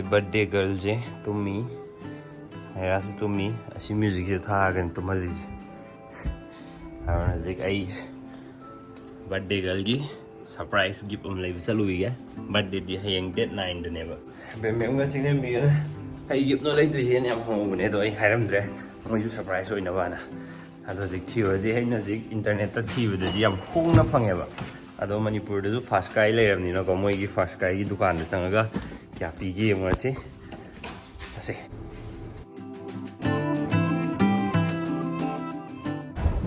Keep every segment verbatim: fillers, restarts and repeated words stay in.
Birthday ꯒꯔꯜꯁꯦ ꯇꯨꯝꯃꯤ, ꯍꯩꯔꯥꯁꯨ ꯇꯨꯝꯃꯤ꯫ ꯑꯁꯤ ꯃ꯭ꯌꯨꯖꯤꯛꯁꯦ ꯊꯥꯔꯒꯅꯤ ꯇꯨꯝꯍꯜꯂꯤꯁꯦ꯫ ꯑꯗꯨꯅ ꯍꯧꯖꯤꯛ ꯑꯩ ꯕꯔꯊꯗꯦ ꯒꯔꯜꯒꯤ ꯁꯔꯄ꯭ꯔꯥꯏꯁ ꯒꯤꯐ ꯑꯃ ꯂꯩꯕ ꯆꯠꯂꯨꯈꯤꯒꯦ꯫ ꯕꯔꯊꯗꯦꯗꯤ ꯍꯌꯦꯡ ꯗꯦꯠ ꯅꯥꯏꯟꯗꯅꯦꯕ꯫ ꯕꯦꯝꯕꯦꯝꯒ ꯆꯤꯡꯂꯦꯝꯕꯤꯒꯅ ꯀꯩ ꯒꯤꯐꯅꯣ ꯂꯩꯗꯣꯏꯁꯦꯅ ꯌꯥꯝ ꯍꯪꯍꯧꯕꯅꯦ, ꯑꯗꯣ ꯑꯩ ꯍꯥꯏꯔꯝꯗ꯭ꯔꯦ, ꯃꯣꯏꯁꯨ ꯁꯔꯄ꯭ꯔꯥꯏꯁ ꯑꯣꯏꯅꯕꯅ꯫ ꯑꯗꯣ ꯍꯧꯖꯤꯛ ꯊꯤꯔꯨꯔꯁꯦ꯫ ꯑꯩꯅ ꯍꯧꯖꯤꯛ ꯏꯟꯇꯔꯅꯦꯠꯇ ꯊꯤꯕꯗꯗꯤ ꯌꯥꯝ ꯍꯣꯡꯅ ꯐꯪꯉꯦꯕ, ꯑꯗꯣ ꯃꯅꯤꯄꯨꯔꯗꯁꯨ ꯐꯥꯔꯁ ꯀ꯭ꯔꯥꯏ ꯂꯩꯔꯕꯅꯤꯅꯀꯣ, ꯃꯣꯏꯒꯤ ꯐꯥꯔꯁ ꯀ꯭ꯔꯥꯏꯒꯤ ꯗꯨꯀꯥꯟꯗ ꯆꯪꯉꯒ ꯀꯌꯥ ꯄꯤꯒꯦ ꯌꯦꯡꯉꯨꯔꯁꯤ꯫ ꯆꯠꯁꯦ꯫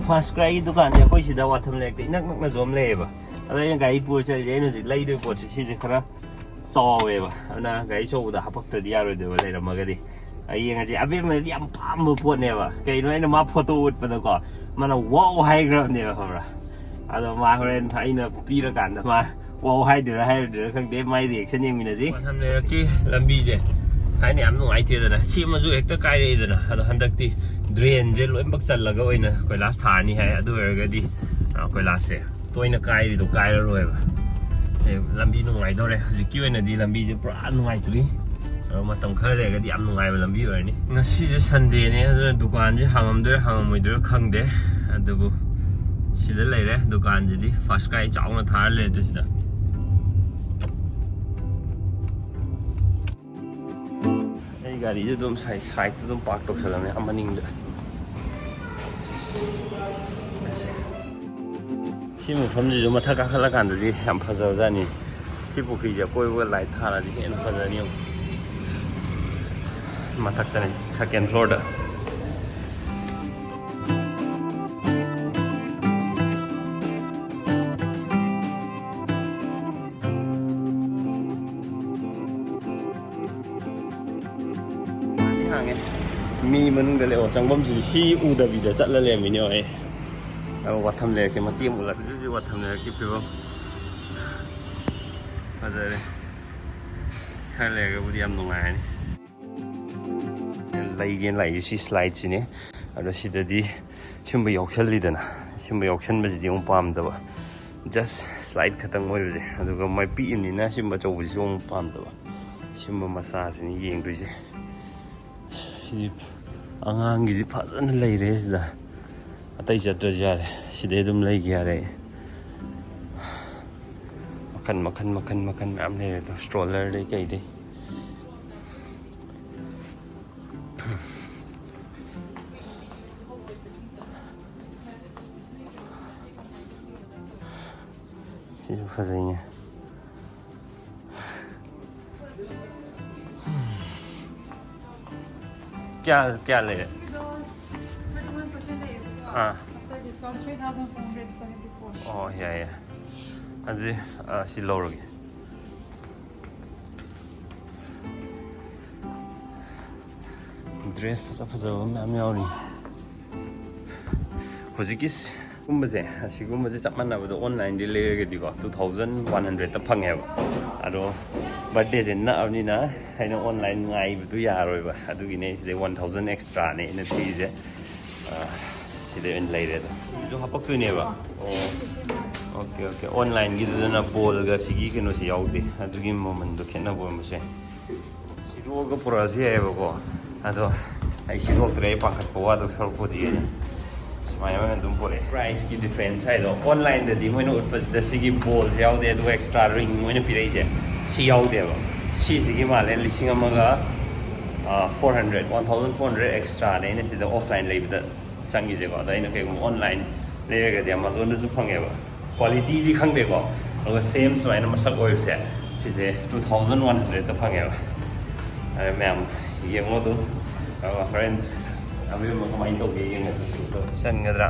ꯐꯥꯔꯁ ꯀ꯭ꯔꯥꯏꯒꯤ ꯗꯨꯀꯥꯟꯁꯦ ꯑꯩꯈꯣꯏ ꯁꯤꯗ ꯋꯥꯊꯝ ꯂꯩꯔꯛꯇ ꯏꯅꯛ ꯅꯛꯅꯁꯨ ꯑꯃ ꯂꯩꯌꯦꯕ꯫ ꯑꯗꯣ ꯑꯩꯅ ꯒꯥꯔꯤ ꯄꯨꯔ ꯆꯠꯂꯤꯁꯦ, ꯑꯩꯅ ꯍꯧꯖꯤꯛ ꯂꯩꯗꯣꯏ ꯄꯣꯠꯁꯦ ꯁꯤꯁꯦ ꯈꯔ ꯆꯥꯎꯋꯦꯕ, ꯑꯗꯨꯅ ꯒꯥꯔꯤ ꯑꯆꯧꯕꯗ ꯍꯥꯄꯛꯇ꯭ꯔꯗꯤ ꯌꯥꯔꯣꯏꯗꯣꯏꯕ ꯂꯩꯔꯝꯃꯒꯗꯤ꯫ ꯑꯩ ꯌꯦꯡꯉꯁꯤ, ꯑꯕꯦꯝꯃꯗꯤ ꯌꯥꯝ ꯄꯥꯝꯕ ꯄꯣꯠꯅꯦꯕ꯫ ꯀꯩꯅꯣ, ꯑꯩꯅ ꯃꯥ ꯐꯣꯇꯣ ꯎꯠꯄꯗꯀꯣ, ꯃꯥꯅ "ꯋꯥꯎ" ꯍꯥꯏꯈ꯭ꯔꯕꯅꯦꯕ, ꯈꯪꯕ꯭ꯔꯥ? ꯑꯗꯣ ꯃꯥ ꯍꯣꯔꯦꯟ ꯑꯩꯅ ꯄꯤꯔꯀꯥꯟꯗ ꯃꯥ "ꯋꯥꯎ" ꯍꯥꯏꯗꯣꯏꯔꯥ ꯍꯥꯏꯔꯣꯏꯗꯣꯏꯔꯥ ꯈꯪꯗꯦ, ꯃꯥꯏ ꯔꯤꯌꯦꯛꯁꯟ ꯌꯦꯡꯃꯤꯟꯅꯁꯤ꯫ ꯋꯥꯊꯝ ꯂꯩꯔꯛꯀꯤ ꯂꯝꯕꯤꯁꯦ ꯊꯥꯏꯅ ꯌꯥꯝ ꯅꯨꯡꯉꯥꯏꯇꯦꯗꯅ, ꯁꯦꯝꯃꯁꯨ ꯍꯦꯛꯇ ꯀꯥꯏꯔꯛꯏꯗꯅ꯫ ꯑꯗꯣ ꯍꯟꯗꯛꯇꯤ ꯗ꯭ꯔꯦꯟꯁꯦ ꯂꯣꯏꯅꯃꯛ ꯆꯜꯂꯒ ꯑꯣꯏꯅ ꯀꯣꯏꯂꯥꯁ ꯊꯥꯔꯅꯤ ꯍꯥꯏ꯫ ꯑꯗꯨ ꯑꯣꯏꯔꯒꯗꯤ, ꯑ, ꯀꯣꯏꯂꯥꯁꯁꯦ ꯇꯣꯏꯅ ꯀꯥꯏꯔꯤꯗꯣ ꯀꯥꯏꯔꯔꯣꯏꯕ꯫ ꯑꯦ, ꯂꯝꯕꯤ ꯅꯨꯡꯉꯥꯏꯗꯧꯔꯦ꯫ ꯍꯧꯖꯤꯛꯀꯤ ꯑꯣꯏꯅꯗꯤ ꯂꯝꯕꯤꯁꯦ ꯄꯨꯔꯥ ꯅꯨꯡꯉꯥꯏꯇ꯭ꯔꯤ꯫ ꯑꯗꯣ ꯃꯇꯝ ꯈꯔ ꯂꯩꯔꯒꯗꯤ ꯌꯥꯝ ꯅꯨꯡꯉꯥꯏꯕ ꯂꯝꯕꯤ ꯑꯣꯏꯔꯅꯤ꯫ ꯉꯁꯤꯁꯦ ꯁꯟꯗꯦꯅꯦ, ꯑꯗꯨꯅ ꯗꯨꯀꯥꯟꯁꯦ ꯍꯥꯡꯉꯝꯗꯣꯏꯔꯥ ꯍꯥꯡꯉꯝꯃꯣꯏꯗꯣꯏꯔꯥ ꯈꯪꯗꯦ꯫ ꯑꯗꯨꯕꯨ ꯁꯤꯗ ꯂꯩꯔꯦ ꯗꯨꯀꯥꯟꯁꯤꯗꯤ, ꯐꯥꯔꯁ ꯀ꯭ꯔꯥꯏ ꯆꯥꯎꯅ ꯊꯥꯔ ꯂꯩꯔꯦ ꯁꯤꯗ꯫ ꯑꯩ ꯒꯥꯔꯤꯁꯦ ꯑꯗꯨꯝ ꯁꯥꯏ-, ꯁꯥꯏꯗꯇ ꯑꯗꯨꯝ ꯄꯥꯔꯛ ꯇꯧꯁꯜꯂꯝꯃꯦ, ꯑꯥ ꯃꯅꯤꯡꯗ꯫ ꯁꯤ ꯃꯐꯝꯁꯤꯁꯨ ꯃꯊꯛ ꯀꯥꯈꯠꯂꯀꯥꯟꯗꯗꯤ ꯌꯥꯝ ꯐꯖꯕꯖꯥꯠꯅꯤ꯫ ꯁꯤ ꯄꯨꯈ꯭ꯔꯤꯁꯦ ꯑꯀꯣꯏꯕꯒ ꯂꯥꯏꯠ ꯊꯥꯔꯗꯤ ꯍꯦꯟꯅ ꯐꯖꯅꯤ꯫ ꯌꯦꯡꯉꯨ, ꯃꯊꯛꯇꯅꯦ, ꯁꯦꯀꯦꯟ ꯐ꯭ꯂꯣꯔꯗ꯫ ꯍꯥꯡꯉꯦ꯫ ꯃꯤ ꯃꯅꯨꯡꯗ ꯂꯩꯑꯣ, ꯆꯪꯐꯝꯁꯤꯗꯤ ꯁꯤ ꯎꯗꯕꯤꯗ ꯆꯠꯂ ꯂꯩꯔꯝꯃꯤꯅꯦ ꯑꯩ꯫ ꯑꯗꯣ ꯋꯥꯊꯝ ꯂꯩꯔꯛꯁꯦ ꯃꯇꯦꯛ ꯑꯃ ꯎꯠꯂꯛꯀꯦ꯫ ꯍꯧꯖꯤꯛ ꯍꯧꯖꯤꯛ ꯋꯥꯊꯝ ꯂꯩꯔꯛꯀꯤ ꯐꯤꯕꯝ ꯐꯖꯔꯦ꯫ ꯈꯔ ꯂꯩꯔꯒꯕꯨꯗꯤ ꯌꯥꯝ ꯅꯨꯡꯉꯥꯏꯔꯅꯤ꯫ ꯂꯩꯒꯦꯅ ꯂꯥꯛꯏꯁꯦ ꯁꯤ ꯁ꯭ꯂꯥꯏꯠꯁꯤꯅꯦ꯫ ꯑꯗꯣ ꯁꯤꯗꯗꯤ ꯁꯤꯒꯨꯝꯕ ꯌꯥꯎꯁꯜꯂꯤꯗꯅ, ꯁꯤꯒꯨꯝꯕ ꯌꯥꯎꯁꯟꯕꯁꯤꯗꯤ ꯑꯃꯨꯛ ꯄꯥꯝꯗꯕ꯫ ꯖꯁ ꯁ꯭ꯂꯥꯏꯠ ꯈꯛꯇꯪ ꯑꯣꯏꯕꯁꯦ, ꯑꯗꯨꯒ ꯃꯥꯏ ꯄꯤꯛꯏꯕꯅꯤꯅ ꯁꯤꯒꯨꯝꯕ ꯑꯆꯧꯕꯁꯤꯁꯨ ꯑꯃꯨꯛ ꯄꯥꯝꯗꯕ꯫ ꯁꯤꯒꯨꯝꯕ ꯃꯆꯥꯁꯤꯅꯤ ꯌꯦꯡꯗꯣꯏꯁꯦ꯫ ꯁꯤꯗꯤ ꯑꯉꯥꯡꯒꯤꯗꯤ ꯐꯖꯅ ꯂꯩꯔꯦ ꯁꯤꯗ꯫ ꯑꯇꯩ ꯆꯠꯇ꯭ꯔꯁꯨ ꯌꯥꯔꯦ, ꯁꯤꯗꯩ ꯑꯗꯨꯝ ꯂꯩꯒꯦ ꯌꯥꯔꯦ꯫ ꯃꯈꯟ ꯃꯈꯟ ꯃꯈꯟ ꯃꯈꯟ ꯃꯌꯥꯝ ꯂꯩꯔꯦ ꯑꯗꯣ, ꯁ꯭ꯇ꯭ꯔꯣꯂꯔꯗꯩ ꯀꯩꯗꯩ꯫ ꯁꯤꯁꯨ ꯐꯖꯩꯅꯦ꯫ ꯀꯌꯥ ꯀꯌꯥ ꯂꯩꯔꯦ? ꯑꯥ꯫ ꯑꯣ, ꯌꯥꯏ ꯌꯥꯏ꯫ ꯑꯗꯨꯗꯤ, ꯑꯥ, ꯁꯤ ꯂꯧꯔꯒꯦ꯫ ꯗ꯭ꯔꯦꯁ ꯐꯖ ꯐꯖꯕ ꯃꯌꯥꯝ ꯌꯥꯎꯔꯤ꯫ ꯍꯧꯖꯤꯛꯀꯤ ꯁꯤꯒꯨꯝꯕꯁꯦ, ꯑꯁꯤꯒꯨꯝꯕꯁꯦ ꯆꯞ ꯃꯥꯟꯅꯕꯗꯣ ꯑꯣꯟꯂꯥꯏꯟꯗꯤ ꯂꯩꯔꯒꯗꯤꯀꯣ, ꯇꯨ ꯊꯥꯎꯖꯟ ꯋꯥꯟ ꯍꯟꯗ꯭ꯔꯦꯗꯇ ꯐꯪꯉꯦꯕ꯫ ꯑꯗꯣ ꯕꯥꯔꯗꯦꯁꯦ ꯅꯛꯑꯕꯅꯤꯅ ꯑꯩꯅ ꯑꯣꯟꯂꯥꯏꯟ ꯉꯥꯏꯕꯗꯨ ꯌꯥꯔꯣꯏꯕ, ꯑꯗꯨꯒꯤꯅꯦ ꯁꯤꯗꯩ ꯋꯥꯟ ꯊꯥꯎꯖꯟ ꯑꯦꯛꯁꯇ꯭ꯔꯥꯅꯦ ꯑꯩꯅ ꯊꯤꯔꯤꯁꯦ꯫ ꯑꯥ, ꯁꯤꯗꯩ ꯑꯣꯏꯅ ꯂꯩꯔꯦ ꯑꯗꯣ꯫ ꯁꯤꯁꯨ ꯍꯥꯄꯛꯇꯣꯏꯅꯦꯕ? ꯑꯣ, ꯑꯣꯀꯦ ꯑꯣꯀꯦ꯫ ꯑꯣꯟꯂꯥꯏꯟꯒꯤꯗꯨꯗꯅ ꯕꯣꯜꯒ ꯁꯤꯒꯤ ꯀꯩꯅꯣꯁꯤ ꯌꯥꯎꯗꯦ, ꯑꯗꯨꯒꯤ ꯃꯃꯟꯗꯣ ꯈꯦꯠꯅꯕ ꯑꯣꯏꯔꯝꯕꯁꯨ ꯌꯥꯏ꯫ ꯁꯤꯗꯣꯛꯑꯒ ꯄꯨꯔꯛꯑꯁꯨ ꯌꯥꯏꯑꯕꯀꯣ, ꯑꯗꯣ ꯑꯩ ꯁꯤꯗꯣꯛꯇ꯭ꯔꯦ, ꯑꯩ ꯄꯥꯈꯠꯄ ꯋꯥꯗꯣ ꯁꯔꯨꯛꯄꯨꯗꯤ꯫ ꯁꯨꯃꯥꯏꯅ ꯑꯣꯏꯅ ꯑꯗꯨꯝ ꯄꯨꯔꯛꯑꯦ꯫ ꯄ꯭ꯔꯥꯏꯁꯀꯤ ꯗꯤꯐ꯭ꯔꯦꯟꯁ ꯍꯥꯏꯗꯣ, ꯑꯣꯟꯂꯥꯏꯟꯗꯗꯤ ꯃꯣꯏꯅ ꯎꯠꯄꯁꯤꯗ ꯁꯤꯒꯤ ꯕꯣꯜꯁꯦ ꯌꯥꯎꯗꯦ, ꯑꯗꯨꯒ ꯑꯦꯛꯁꯇ꯭ꯔꯥ ꯔꯤꯡ ꯃꯣꯏꯅ ꯄꯤꯔꯛꯏꯁꯦ ꯁꯤ ꯌꯥꯎꯗꯦꯕ꯫ ꯁꯤꯁꯤꯒꯤ ꯃꯥꯜꯂꯦ ꯂꯤꯁꯤꯡ ꯑꯃꯒ four hundred, one thousand four hundred ꯑꯦꯛꯁꯇ꯭ꯔꯥꯅꯦ ꯑꯩꯅ ꯁꯤꯗ ꯑꯣꯐꯂꯥꯏꯟ ꯂꯩꯕꯗ ꯆꯪꯉꯤꯁꯦꯀꯣ꯫ ꯑꯗꯣ ꯑꯩꯅ ꯀꯩꯒꯨꯝꯕ ꯑꯣꯟꯂꯥꯏꯟ ꯂꯩꯔꯒꯗꯤ ꯑꯦꯃꯥꯖꯣꯟꯗꯁꯨ ꯐꯪꯉꯦꯕ, ꯀ꯭ꯋꯥꯂꯤꯇꯤꯗꯤ ꯈꯪꯗꯦꯀꯣ꯫ ꯑꯗꯨꯒ ꯁꯦꯝ ꯁꯨꯃꯥꯏꯅ ꯃꯁꯛ ꯑꯣꯏꯕꯁꯦ, ꯁꯤꯁꯦ ꯇꯨ ꯊꯥꯎꯖꯟ ꯋꯥꯟ ꯍꯟꯗ꯭ꯔꯦꯗꯇ ꯐꯪꯉꯦꯕ꯫ ꯑꯗ ꯃꯌꯥꯝ ꯌꯦꯡꯉꯣ ꯑꯗꯨꯝ, ꯑꯗꯨꯒ ꯍꯣꯔꯦꯟ ꯑꯕꯦꯝꯃ ꯀꯃꯥꯏꯅ ꯇꯧꯒꯦ ꯌꯦꯡꯉꯁꯤ꯫ ꯁꯤꯗ ꯆꯟꯒꯗ꯭ꯔꯥ?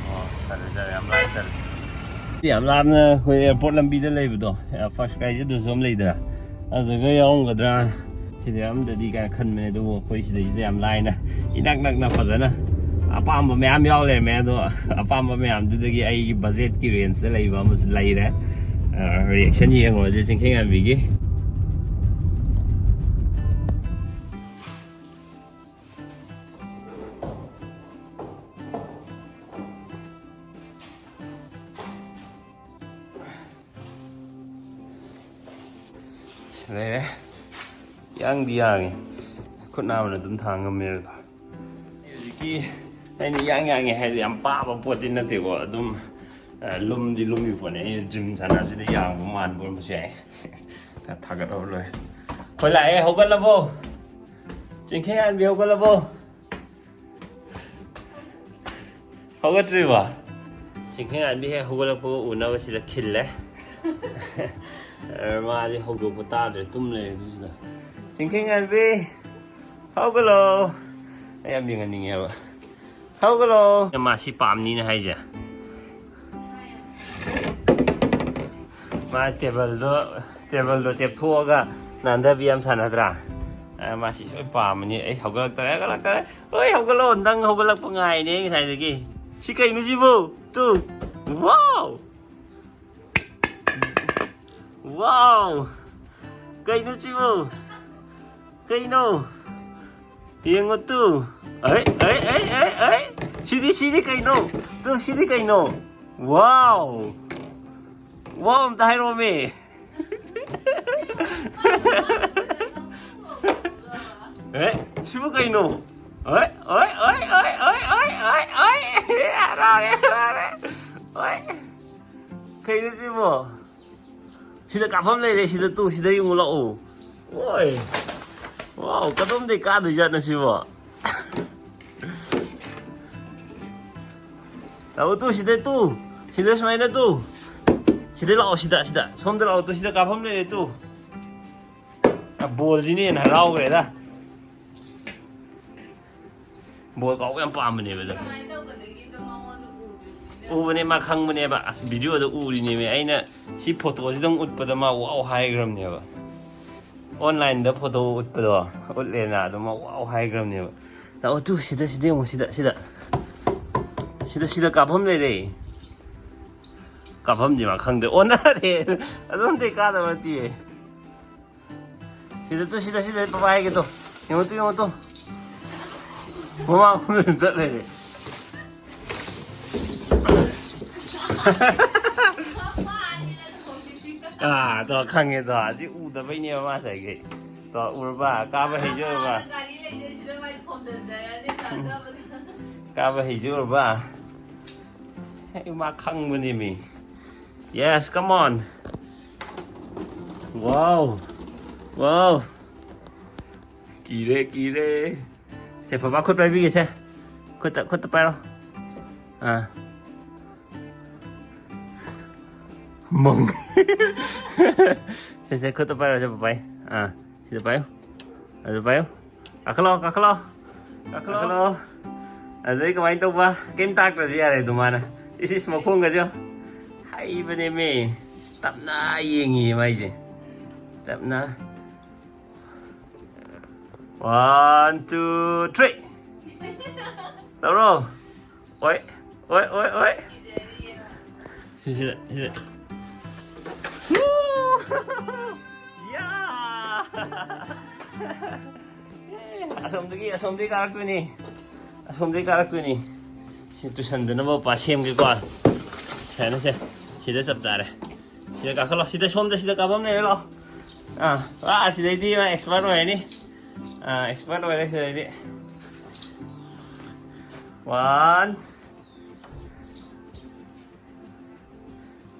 ꯑꯣ, ꯆꯜꯂꯦ, ꯆꯜꯂꯦ, ꯌꯥꯝ ꯂꯥꯏ ꯆꯜꯂꯦ꯫ ꯌꯥꯝ ꯂꯥꯞꯅ ꯑꯩꯈꯣꯏ ꯑꯦꯌꯥꯔꯄꯣꯔꯠ ꯂꯝꯕꯤꯗ ꯂꯩꯕꯗꯣ, ꯐꯥꯔꯁ ꯀ꯭ꯔꯥꯏꯁꯤꯗꯁꯨ ꯑꯃ ꯂꯩꯗꯅ, ꯑꯗꯨꯒ ꯌꯥꯎꯔꯝꯒꯗ꯭ꯔꯥ ꯁꯤꯗ ꯑꯝꯗꯗꯤ ꯀꯥꯏꯅ ꯈꯟꯕꯅꯦ꯫ ꯑꯗꯨꯕꯨ ꯑꯩꯈꯣꯏ ꯁꯤꯗꯩꯁꯤꯗ ꯌꯥꯝ ꯂꯥꯏꯅ, ꯏꯅꯛ ꯅꯛꯅ ꯐꯖꯅ ꯑꯄꯥꯝꯕ ꯃꯌꯥꯝ ꯌꯥꯎ ꯂꯩꯔꯝꯃꯦ꯫ ꯑꯗꯣ ꯑꯄꯥꯝꯕ ꯃꯌꯥꯝꯗꯨꯗꯒꯤ ꯑꯩꯒꯤ ꯕꯖꯦꯠꯀꯤ ꯔꯦꯟꯖꯇ ꯂꯩꯕ ꯑꯃꯁꯨ ꯂꯩꯔꯦ꯫ ꯔꯤꯌꯦꯛꯁꯟ ꯌꯦꯡꯉꯨꯔꯁꯦ ꯆꯤꯡꯈꯩꯉꯥꯟꯕꯤꯒꯤ꯫ ꯂꯩꯔꯦ꯫ ꯌꯥꯡꯗꯤ ꯌꯥꯡꯉꯦ꯫ ꯈꯨꯠ ꯅꯥꯕꯅ ꯑꯗꯨꯝ ꯊꯥꯡ ꯉꯝꯃꯦꯕ ꯑꯗꯣ꯫ ꯍꯧꯖꯤꯛꯀꯤ ꯑꯩꯅ ꯌꯥꯡ ꯌꯥꯡꯉꯦ ꯍꯥꯏꯗꯤ ꯌꯥꯝ ꯄꯥꯕ ꯄꯣꯠꯇꯤ ꯅꯠꯇꯦꯀꯣ꯫ ꯑꯗꯨꯝ, ꯑ, ꯂꯨꯝꯗꯤ ꯂꯨꯝꯃꯤ ꯄꯣꯠꯅꯦ꯫ ꯑꯩꯅ ꯖꯤꯝ ꯁꯥꯟꯅꯕꯁꯤꯗ ꯌꯥꯡꯕ ꯃꯥꯟꯕ ꯑꯣꯏꯔꯝꯕꯁꯨ ꯌꯥꯏ꯫ ꯈꯔ ꯊꯥꯒꯠꯍꯧꯔ ꯂꯣꯏꯔꯦ꯫ ꯑꯩꯈꯣꯏ ꯂꯥꯛꯑꯦ, ꯍꯧꯒꯠꯂꯕꯣ? ꯆꯤꯡꯈꯩꯉꯥꯟꯕꯤ ꯍꯧꯒꯠꯂꯕꯣ? ꯍꯧꯒꯠꯇ꯭ꯔꯤꯕꯣ? ꯆꯤꯡꯈꯩꯉꯥꯟꯕꯤ ꯍꯦꯛ ꯍꯧꯒꯠꯂꯛꯄꯒ ꯎꯅꯕ ꯁꯤꯗ ꯈꯤꯜꯂꯦ꯫ ꯃꯥꯗꯤ ꯍꯧꯗꯣꯛꯄ ꯇꯥꯗ꯭ꯔꯦ, ꯇꯨꯝ ꯂꯩꯔꯦ ꯑꯗꯨꯁꯤꯗ꯫ ꯆꯤꯡꯈꯩꯉꯥꯟꯕꯤ, ꯍꯧꯒꯠꯂꯣ꯫ ꯑꯩ ꯌꯥꯝ ꯌꯦꯡꯍꯟꯅꯤꯡꯉꯦꯕ꯫ ꯍꯧꯒꯠꯂꯣ꯫ ꯃꯥ ꯁꯤ ꯄꯥꯝꯅꯤꯅ ꯍꯥꯏꯁꯦ꯫ ꯃꯥ ꯇꯦꯕꯜꯗꯣ, ꯇꯦꯕꯜꯗꯣ ꯆꯦꯞꯊꯣꯛꯑꯒ ꯅꯥꯟꯊꯕꯤ ꯌꯥꯝ ꯁꯥꯟꯅꯗ꯭ꯔꯥ? ꯑ, ꯃꯥ ꯁꯤ ꯁꯣꯏ ꯄꯥꯝꯃꯅꯤ꯫ ꯑꯩ ꯍꯧꯒꯠꯂꯛꯇꯔꯦ, ꯍꯧꯒꯠꯂꯛꯇꯔꯦ꯫ ꯍꯣꯏ, ꯍꯧꯒꯠꯂꯣ꯫ ꯅꯪ ꯍꯧꯒꯠꯂꯛꯄ ꯉꯥꯏꯅꯦ ꯑꯩ ꯉꯁꯥꯏꯗꯒꯤ꯫ ꯁꯤ ꯀꯩꯅꯣ ꯁꯤꯕꯨ? ꯇꯨ꯫ ꯋꯥꯎ! ꯋꯥꯎ! ꯀꯩꯅꯣ ꯁꯤꯕꯨ? ꯀꯩꯅꯣ? ꯌꯦꯡꯉꯣ ꯇꯨ꯫ ꯑꯩ, ꯑꯩ, ꯑꯩ, ꯑꯩ, ꯑꯩ! ꯁꯤꯗꯤ, ꯁꯤꯗꯤ ꯀꯩꯅꯣ? ꯇꯨ, ꯁꯤꯗꯤ ꯀꯩꯅꯣ? ꯋꯥꯎ! ꯋꯥꯎ ꯑꯝꯇ ꯍꯥꯏꯔꯛꯑꯣꯃꯤ꯫ ꯑꯦ, ꯁꯤꯕꯨ ꯀꯩꯅꯣ? ꯑꯣꯏ, ꯑꯣꯏ, ꯑꯣꯏ! ꯍꯔꯥꯎꯔꯦ, ꯍꯔꯥꯎꯔꯦ꯫ ꯑꯣꯏ! ꯀꯩꯅꯣ ꯁꯤꯕꯣ? ꯁꯤꯗ ꯀꯥꯞꯐꯝ ꯂꯩꯔꯦ, ꯁꯤꯗ ꯇꯨ, ꯁꯤꯗ ꯌꯦꯡꯉꯨ ꯂꯥꯛꯑꯣ꯫ ꯑꯣꯏ! ꯋꯥꯎ, ꯀꯗꯣꯝꯗꯩ ꯀꯥꯗꯣꯏꯖꯥꯠꯅꯣ ꯁꯤꯕꯣ? ꯂꯥꯛꯑꯣ ꯇꯨ, ꯁꯤꯗ ꯇꯨ꯫ ꯁꯤꯗ ꯁꯨꯃꯥꯏꯅ ꯇꯨ꯫ ꯁꯤꯗ ꯂꯥꯛꯑꯣ, ꯁꯤꯗ, ꯁꯤꯗ꯫ ꯁꯣꯝꯗ ꯂꯥꯛꯑꯣ ꯇꯨ, ꯁꯤꯗ ꯀꯥꯞꯐꯝ ꯂꯩꯔꯦ ꯇꯨ꯫ ꯑ, ꯕꯣꯜꯁꯤꯅ ꯍꯦꯟꯅ ꯍꯔꯥꯎꯈ꯭ꯔꯦꯗ꯫ ꯕꯣꯜ ꯀꯥꯎꯕ ꯌꯥꯝ ꯄꯥꯝꯕꯅꯦꯕ ꯑꯗꯣ꯫ ꯀꯃꯥꯏꯅ ꯇꯧꯒꯗꯒꯦꯗꯣ ꯃꯉꯣꯟꯗ ꯎꯗ꯭ꯔꯤꯕꯅꯤꯅ꯫ ꯎꯕꯅꯦ, ꯃꯥ ꯈꯪꯕꯅꯦꯕ꯫ ꯑꯁ, ꯚꯤꯗꯤꯑꯣꯗ ꯎꯔꯤꯅꯦꯃꯦ꯫ ꯑꯩꯅ ꯁꯤ ꯐꯣꯇꯣꯁꯤꯗꯪ ꯎꯠꯄꯗ ꯃꯥ ꯋꯥꯎ ꯍꯥꯏꯈ꯭ꯔꯕꯅꯦꯕ꯫ ꯑꯣꯟꯂꯥꯏꯟꯗ ꯐꯣꯇꯣ ꯎꯠꯄꯗꯣ ꯎꯠꯂꯦꯅ ꯑꯗꯨꯝ ꯋꯥꯎ ꯍꯥꯏꯈ꯭ꯔꯕꯅꯦꯕ꯫ ꯂꯥꯛꯑꯣ ꯇꯨ, ꯁꯤꯗ, ꯁꯤꯗ ꯌꯦꯡꯉꯣ, ꯁꯤꯗ, ꯁꯤꯗ꯫ ꯁꯤꯗ, ꯁꯤꯗ ꯀꯥꯞꯐꯝ ꯂꯩꯔꯦ꯫ ꯀꯥꯞꯐꯝꯗꯤ ꯃꯥ ꯈꯪꯗꯦ, ꯑꯣꯟꯅꯔꯦ꯫ ꯑꯗꯣꯝꯗꯩ ꯀꯥꯗꯕ ꯅꯠꯇꯤꯌꯦ꯫ ꯁꯤꯗ ꯇꯨ, ꯁꯤꯗ, ꯁꯤꯗ ꯄꯄꯥ ꯍꯥꯏꯒꯦ ꯇꯨ꯫ ꯌꯦꯡꯉꯣ ꯇꯨ, ꯌꯦꯡꯉꯣ ꯇꯨ꯫ ꯃꯃꯥ ꯈꯣꯡꯗ ꯑꯗꯨꯝ ꯆꯠ ꯂꯩꯔꯦ꯫ ꯑꯥ, ꯇꯣ, ꯈꯪꯉꯦ ꯇꯣ꯫ ꯑꯁꯤ ꯎꯗꯕꯩꯅꯦꯕ ꯃꯥ ꯉꯁꯥꯏꯒꯩ꯫ ꯇꯣ, ꯎꯔꯕ? ꯀꯥꯕ ꯍꯩꯖꯔꯕ? ꯃꯥꯅ ꯒꯥꯔꯤ ꯂꯩꯖꯩꯁꯤꯗ ꯃꯥꯏ ꯊꯣꯝꯖꯤꯟꯖꯔꯅꯤ ꯇꯥꯟꯅꯕꯗ꯫ ꯀꯥꯕ ꯍꯩꯖꯔꯕ? ꯍꯦ, ꯃꯥ ꯈꯪꯕꯅꯦꯃꯤ꯫ Yes, come on. Wow. Wow. ꯀꯤꯔꯦ, ꯀꯤꯔꯦ꯫ ꯁꯦ, ꯄꯄꯥ ꯈꯨꯠ ꯄꯥꯏꯕꯤꯒꯦꯁꯦ꯫ ꯈꯨꯠꯇ, ꯈꯨꯠꯇ ꯄꯥꯏꯔꯣ꯫ ꯑꯥ꯫ ꯃꯪ꯫ ꯁꯦ, ꯁꯦ, ꯈꯨꯠꯇ ꯄꯥꯏꯔꯣ, ꯁꯦ, ꯄꯄꯥꯏ꯫ ꯑꯥ, ꯁꯤꯗ ꯄꯥꯏꯌꯨ꯫ ꯑꯗꯨ ꯄꯥꯏꯌꯨ꯫ ꯀꯥꯈꯠꯂꯣ, ꯀꯥꯈꯠꯂꯣ꯫ ꯀꯥꯈꯠꯂꯣ꯫ ꯑꯗꯨꯗꯩ ꯀꯃꯥꯏꯅ ꯇꯧꯕ? ꯀꯩꯝ ꯇꯥꯛꯇ꯭ꯔꯁꯨ ꯌꯥꯔꯦ ꯑꯗꯨ ꯃꯥꯅ꯫ ꯏꯁ, ꯏꯁ, ꯃꯈꯣꯡꯒꯁꯦ ꯌꯦꯡꯉꯣ꯫ ꯍꯩꯕꯅꯦꯃꯤ꯫ ꯇꯞꯅ ꯌꯦꯡꯉꯤꯌꯦ ꯃꯥꯏꯁꯦ꯫ ꯇꯞꯅ꯫ One, two, three. ꯇꯧꯔꯣ꯫ ꯑꯣꯏ, ꯑꯣꯏ, ꯑꯣꯏ, ꯑꯣꯏ꯫ ꯁꯤꯁꯤꯗ, ꯁꯤꯗ꯫ ꯌꯥ! ꯑꯁꯣꯝꯗꯒꯤ, ꯑꯁꯣꯝꯗꯒꯤ ꯀꯥꯔꯛꯇꯣꯏꯅꯤ꯫ ꯑꯁꯣꯝꯗꯒꯤ ꯀꯥꯔꯛꯇꯣꯏꯅꯤ꯫ ꯁꯤ ꯇꯨꯁꯟꯗꯅꯕ ꯃꯄꯥ ꯁꯦꯝꯒꯦꯀꯣ꯫ ꯁꯨꯃꯥꯏꯅ ꯁꯦ꯫ ꯁꯤꯗ ꯆꯞ ꯆꯥꯔꯦ꯫ ꯁꯤꯗ ꯀꯥꯈꯠꯂꯣ꯫ ꯁꯤꯗ, ꯁꯣꯝꯗ, ꯁꯤꯗ ꯀꯥꯐꯝ ꯂꯩꯔꯦ, ꯂꯥꯛꯑꯣ꯫ ꯑꯥ, ꯑꯥ, ꯁꯤꯗꯩꯗꯤ ꯃꯥ expert ꯑꯣꯏꯔꯅꯤ꯫ ꯑꯥ, expert ꯑꯣꯏꯔꯦ ꯁꯤꯗꯩꯗꯤ꯫ One.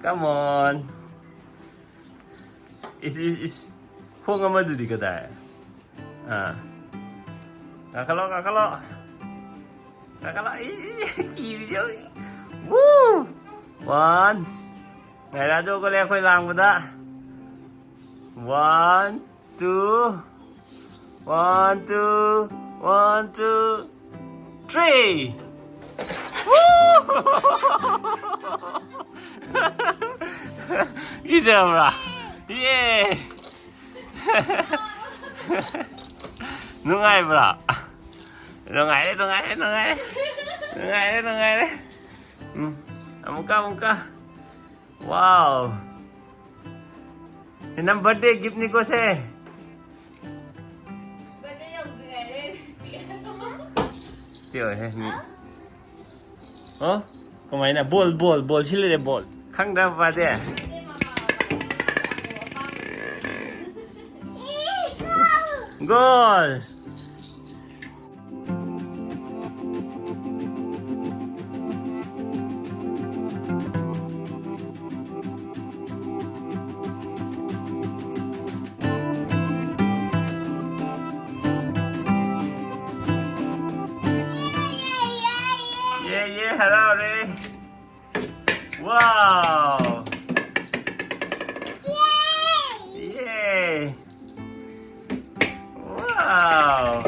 Come on. ꯏꯁ, ꯏꯁ, ꯏꯁ꯫ ꯈꯣꯡ ꯑꯃꯗꯨꯗꯤ ꯀꯗꯥꯏ? ꯑꯥ꯫ ꯀꯥꯈꯠꯂꯣ, ꯀꯥꯈꯠꯂꯣ꯫ ꯀꯥꯈꯠꯂꯣ꯫ ꯏ, ꯏ, ꯀꯤꯔꯤꯁꯦ ꯌꯦꯡꯉꯨ꯫ Woo! One. ꯉꯥꯏꯔꯥꯗꯣ ꯍꯧꯒꯠꯂꯦ ꯑꯩꯈꯣꯏ ꯂꯥꯡꯕꯗ꯫ One, two. One, two, one, two, three. Woo! ꯀꯤꯖꯕ꯭ꯔꯥ? ꯌꯦ! ꯅꯨꯡꯉꯥꯏꯕ꯭ꯔꯥ? ꯅꯨꯡꯉꯥꯏꯔꯦ, ꯅꯨꯡꯉꯥꯏꯔꯦ, ꯅꯨꯡꯉꯥꯏꯔꯦ꯫ ꯅꯨꯡꯉꯥꯏꯔꯦ, ꯅꯨꯡꯉꯥꯏꯔꯦ꯫ ꯎꯝ, ꯑꯃꯨꯛꯀ, ꯑꯃꯨꯛꯀ꯫ Wow. ꯅꯪ birthday gift ꯅꯤꯀꯣ ꯁꯦ꯫ Birthday ꯌꯧꯗ꯭ꯔꯤꯉꯩꯗ꯫ ꯁꯤ ꯑꯣꯏꯍꯦ, ꯃꯤ꯫ ꯑꯣ? ꯀꯃꯥꯏꯅ? Ball, ball, ball ꯁꯤ ꯂꯩꯔꯦ, ball꯫ ꯈꯪꯗ꯭ꯔꯥ, ꯄꯄꯥꯗꯤ? Birthday ꯃꯃꯥ ꯕꯕꯥ꯫ ꯒꯣꯜ! ꯌꯦ, ꯌꯦ, ꯍꯔꯥꯎꯔꯦ꯫ Wow! ꯌꯦ! Wow!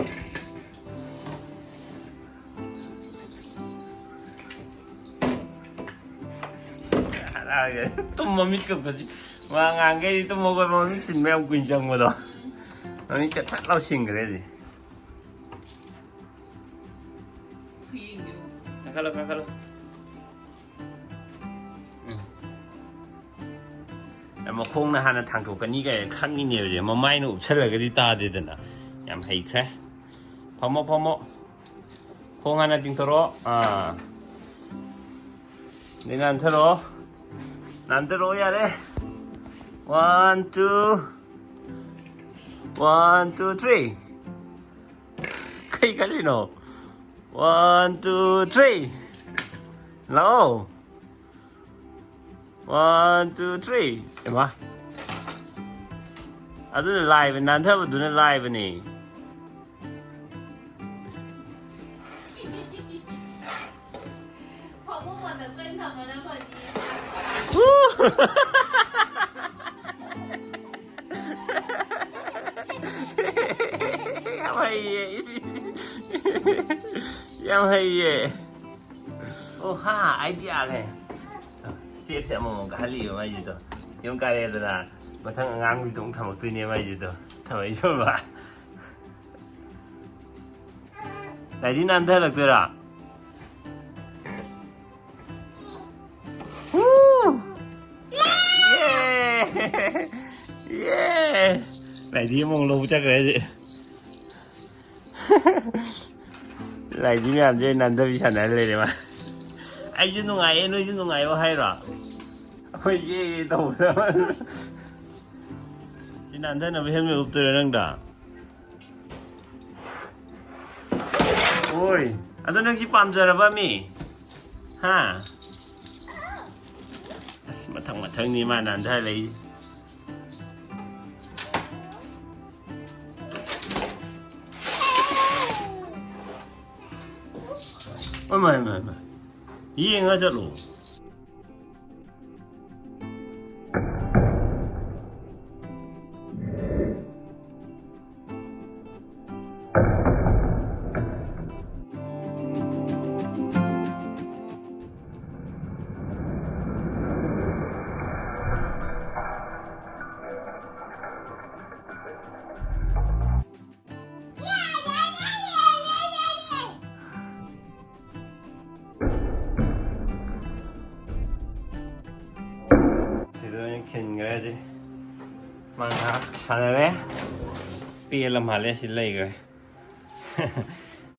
ꯍꯔꯥꯎꯔꯦ꯫ ꯇꯨꯝꯕ ꯃꯤꯠ ꯀꯞꯄꯁꯤ꯫ ꯃꯥ ꯑꯉꯥꯡꯈꯩꯗꯤ ꯇꯨꯝ ꯍꯧꯒꯠꯄ ꯃꯃꯤꯠ ꯁꯤꯟꯕ ꯌꯥꯝ ꯀꯨꯏꯅ ꯆꯪꯕꯗꯣ꯫ ꯃꯃꯤꯠꯀ ꯊꯛ ꯂꯥꯎ ꯁꯤꯟꯈ꯭ꯔꯦ ꯍꯧꯖꯤꯛ꯫ ꯀꯥꯈꯠꯂꯣ, ꯀꯥꯈꯠꯂꯣ꯫ ꯎꯝ꯫ ꯃꯈꯣꯡꯅ ꯍꯥꯟꯅ ꯊꯥꯡꯇꯣꯛꯀꯅꯤ ꯀꯥꯏꯅ ꯈꯪꯉꯤꯅꯦꯕ ꯍꯧꯖꯤꯛ꯫ ꯃꯃꯥꯏꯅ ꯎꯞꯁꯜꯂꯒꯗꯤ ꯇꯥꯗꯦꯗꯅ꯫ ꯌꯥꯝ ꯍꯩꯈ꯭ꯔꯦ꯫ ꯐꯝꯃꯣ, ꯐꯝꯃꯣ꯫ ꯈꯣꯡ ꯍꯥꯟꯅ ꯇꯤꯡꯊꯣꯔꯛꯑꯣ꯫ ꯑꯥ꯫ ꯑꯗꯩ ꯅꯥꯟꯊꯔꯛꯑꯣ꯫ ꯅꯥꯟꯊꯔꯛꯑꯣ ꯌꯥꯔꯦ꯫ One, two. One, two, three. ꯀꯩ ꯈꯜꯂꯤꯅꯣ? One, two, three. ꯂꯥꯛꯑꯣ꯫ One, two, three. ꯏꯃꯥ꯫ ꯑꯗꯨꯅ ꯂꯥꯏꯕꯅꯤ, ꯅꯥꯟꯊꯕꯗꯨꯅ ꯂꯥꯏꯕꯅꯤ꯫ ꯐꯃꯨꯡ ꯃꯊꯛꯇ ꯑꯣꯏꯅ ꯊꯝꯕꯅ ꯐꯅꯤ꯫ ꯌꯥꯝ ꯍꯩꯌꯦ꯫ ꯌꯥꯝ ꯍꯩꯌꯦ꯫ ꯑꯣ ꯍꯥ, ꯑꯥꯏꯗꯤꯌꯥꯅꯦ꯫ ꯁ꯭ꯇꯦꯞꯁꯦ ꯑꯃꯃꯝ ꯀꯥꯍꯜꯂꯤꯕ ꯃꯥꯏꯁꯤꯗꯣ꯫ ꯌꯨꯝ ꯀꯥꯔꯦꯗꯅ ꯃꯊꯪ ꯑꯉꯥꯡꯒꯤꯗꯣ ꯑꯃꯨꯛ ꯊꯝꯃꯛꯇꯣꯏꯅꯦ ꯃꯥꯏꯁꯤꯗꯣ꯫ ꯊꯝꯃꯛꯏꯁꯦ ꯎꯔꯕ? ꯂꯥꯏꯗꯤ ꯅꯥꯟꯊꯍꯜꯂꯛꯇꯣꯏꯔꯥ? ꯍꯨ! ꯌꯦ! ꯌꯦ! ꯂꯥꯏꯗꯤ ꯑꯃꯨꯛ ꯂꯧꯕ ꯆꯠꯈ꯭ꯔꯦ ꯍꯧꯖꯤꯛ꯫ ꯂꯥꯏꯗꯤ ꯃꯌꯥꯝꯁꯦ ꯅꯥꯟꯊꯕꯤ ꯁꯥꯟꯅꯔ ꯂꯩꯔꯦ ꯃꯥ꯫ ꯑꯩꯁꯨ ꯅꯨꯡꯉꯥꯏꯌꯦ, ꯅꯣꯏꯁꯨ ꯅꯨꯡꯉꯥꯏꯌꯣ ꯍꯥꯏꯔꯣ? ꯑꯩꯈꯣꯏ ꯌꯦ ꯌꯦ ꯇꯧꯕꯗ꯫ ꯁꯤ ꯅꯥꯟꯊꯅꯕ helmet ꯎꯞꯇꯣꯏꯔꯣ ꯅꯪꯗ? ꯍꯣꯏ, ꯑꯗꯣ ꯅꯪ ꯁꯤ ꯄꯥꯝꯖꯔꯕ ꯃꯤ? ꯍꯥ? ꯑꯁ, ꯃꯊꯪ ꯃꯊꯪꯅꯤ ꯃꯥ ꯅꯥꯟꯊ ꯂꯩ꯫ ꯏꯃꯥ, ꯏꯃꯥ, ꯏꯃꯥ꯫ ꯌꯦꯡꯉ ꯆꯠꯂꯣ꯫ ꯁꯤꯗ ꯑꯣꯏꯅ ꯈꯤꯟꯈ꯭ꯔꯦ ꯍꯧꯖꯤꯛ꯫ ꯃꯥ ꯉꯥꯏꯍꯥꯛ ꯁꯥꯟꯅꯔꯦ꯫ ꯄꯦꯜꯂ ꯃꯥꯜꯂꯦ ꯁꯤ ꯂꯩꯈ꯭ꯔꯦ꯫